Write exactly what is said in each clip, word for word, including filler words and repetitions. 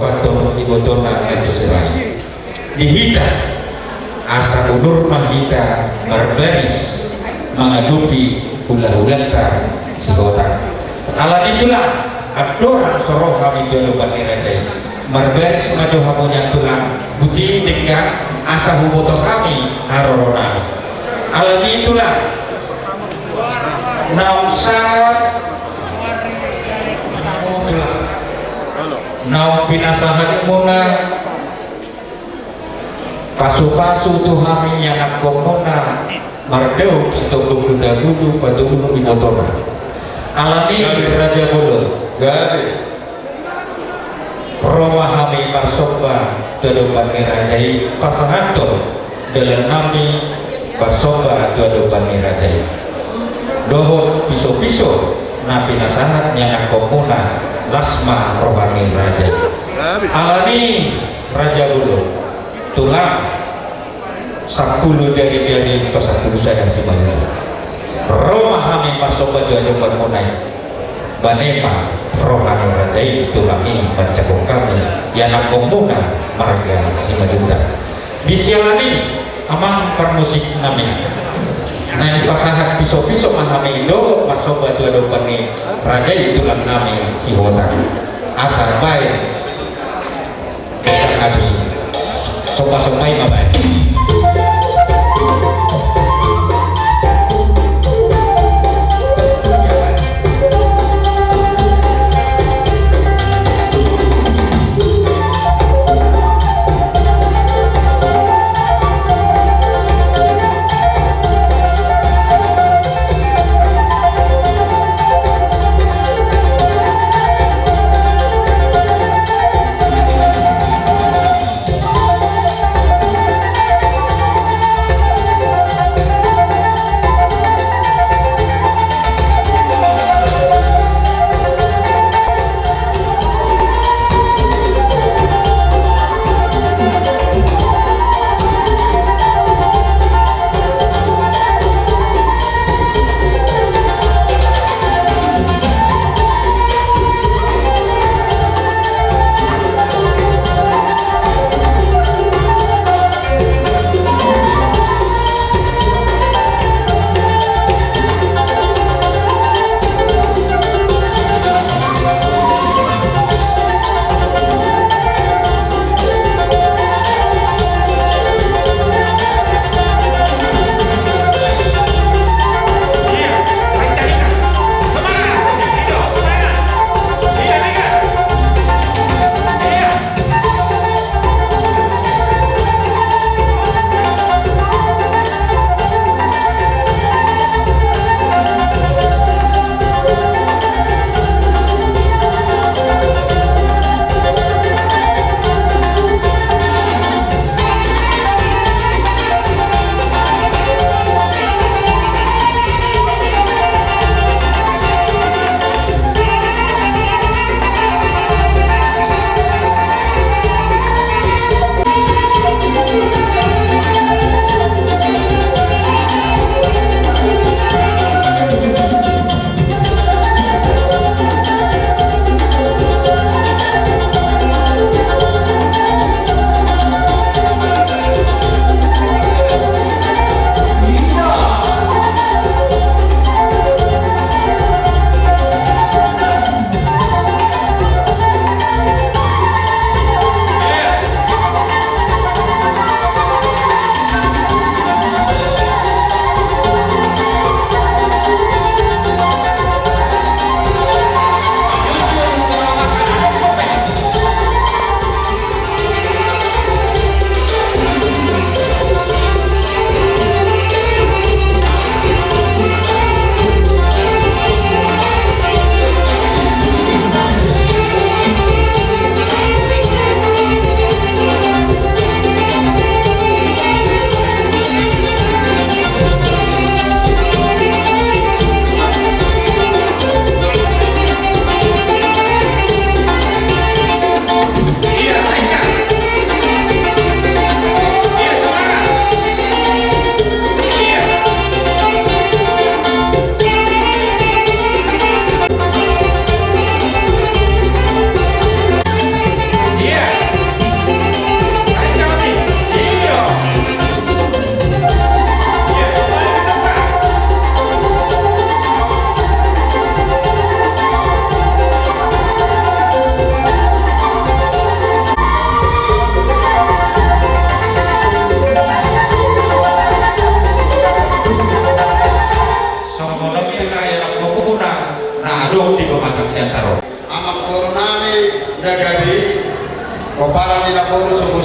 Patung ibotona na tu Sirait. Di hita, asa udur ma hita marbaris mangadopi hulahulanta Sihotang. Alani i tulang, andorang so ro hami tu adopan ni raja i, marbaris ma jo hamu nian tulang, buti denggan asa huboto hami haroronami. Alani i tulang, naung sahat, tulang, naung pinasahatmuna pasupasu tu hami ianakkonmuna, Mardaup Sitombok Hutabulu, Patulung ibotona. Alani i, gabe, Raja Bolon, gabe, ro ma hami marsomba tu adopan ni raja i, pasahathon dalannami marsomba tu adopan ni raja i dohot pisopiso na pinasahat ni anakkonmuna, las ma roha ni raja i. Alani i, Raja Bolon, tulang, sampulu jarijari pasampulu sada Simanjuntak. Ro ma hami marsomba tu adopanmuna i. Bane ma roha ni raja i tulang i manjangkon hami ianakkonmuna marga Simanjuntak. Di siala ni i, amang parmusiknami, naeng pasahat pisopiso ma hami dohot marsomba tu adopan ni raja i tulangnami Sihotang. Asa baen Somba-somba i ma baen.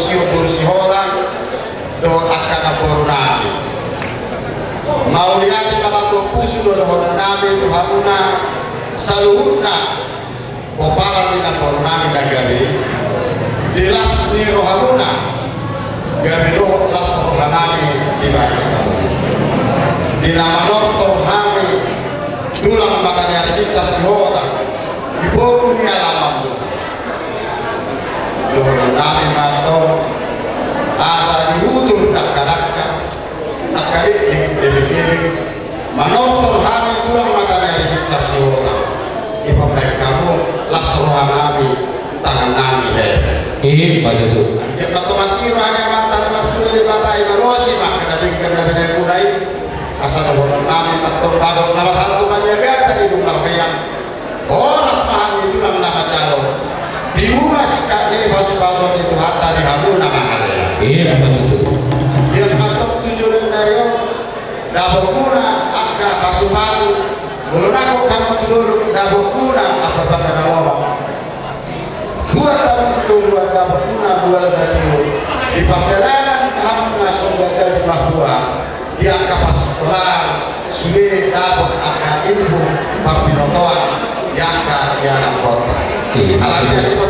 Sihombur Sihotang dohot angka namboru nami. Mauliate ma lambok pusu do dohonon nami tu hamuna saluhutna pomparan ni namboru nami na gabe i. Di las ni rohamuna gabe dohot las roha nami dibahen hamu. Di na manortor hami tulang mata ni ari binsar Sihotang di pogu ni alamanmuna. Dohonon nami ma antong asa diudur dangkadangka, angka dikdik, ebeng-ebeng, manortor hami tulang mata ni ari binsar Sihotang, dipabahen hamu las roha nami, tangan nami hepeng. Ima tutu. Anggiat ma antong asi roha ni Amanta na martua Debata i, malosi ma angka na denggan na binahenmuna i. Asa dohonon nami ma antong bagot na marhalto maniagata di dung marmeam. Horas ma hami tulang na manjalo. Tibu ma singkat ni pasupasu ni Tuhanta di hamu na mangalean. Ima tutu. Anggiat ma antong tu joloan ni ari on dapotmuna angka pasupasu. Molo nangkok hamu tu dolok dapotmuna angka baga na lomak. Buat hamu tu toruan dapotmuna bual na tio. Di pardalanan hamuna songgop jadi mahua. Di angka parsikolaan sude dapot angka ilmu parbinotoan di angka ianakhonta. Iya. Alani i asi ma